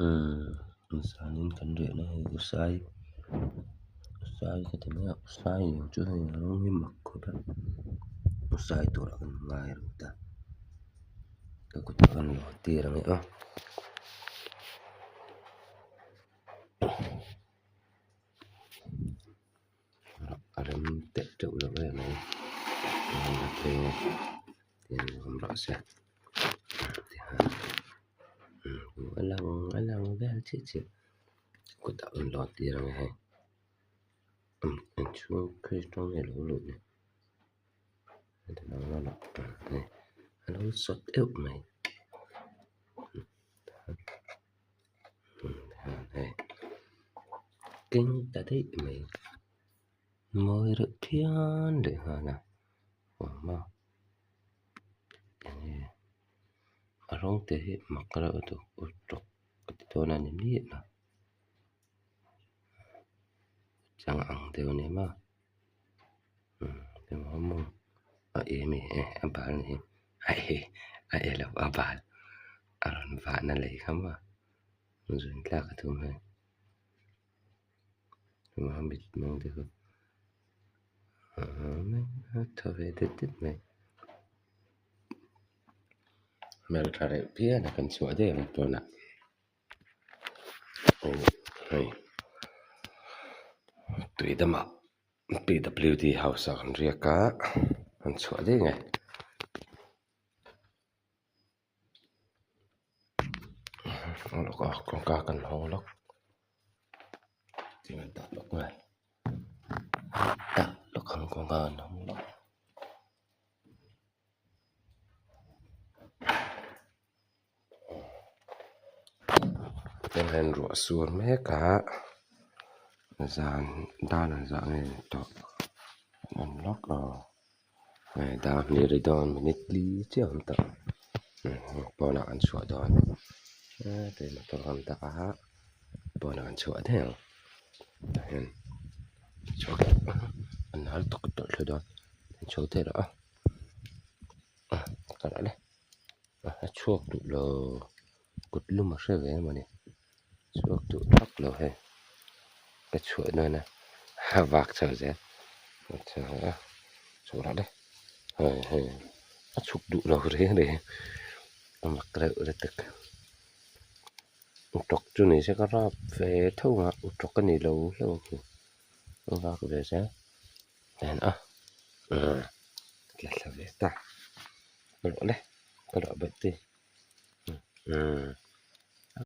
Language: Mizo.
Umm zanin kan riahna hei usai usai ka ti mai a usai ni ang chu hei a rawng hi mak khawp a usai turah kan ngai ringawt a ka kutah kan lo tir ang e aw. A rem teh teuh lo em mai a phei a tiang awm rawh se a lang a lang vel chiah chiah kutah an lo tir ang e hei inchhung kristal nge lo luh ni a lo sawt deuh mai. Keng ta daih mai mawi reuh phian leh nghal a awm a enge a rawng te hi mak reuh lutuk tawk ka ti dawn a ni miah lo chang ang deuh a ni maw a eng nge a bal ni hi a e a e lo a bal a rawn vahna lei kha maw zun tlak a tum hei a mitmeng te kha a tha ve det det mai hmeltha reuh phian a kan chhuah daih ang pawnah. Hei tui damah P W D house ah kan riak a an chhuah daih nge kawngka kan hawng lawk thil an dah lawk nge dah lawk ang kawngka an hawng lawk. Heng hian ruah sur mek a zan dan an zah nge ni tawh an awm lawk lo hei dar hnih ri dawn minute li chiah a awm tawh pawnah an chhuah dawn hetlai motor an dah a pawnah an chhuah daih ang tah hian chhuak an hal tawk tawlh thlu dawn an chho thei lo a ka lah le. A chhuak duh lo kut lum a hre ve emaw ni chhuak duh thak lo hei ka chhuah nana a vak chho zel a chhuah lah le hei hei a chhuk duh lo reng reng a mak reuh lutuk utawk chu ni se ka rap ve tho ang a utawk a ni lo hlauh a vak ve zel. En a tla thla ve ta ka luah le ka luah bet te umm.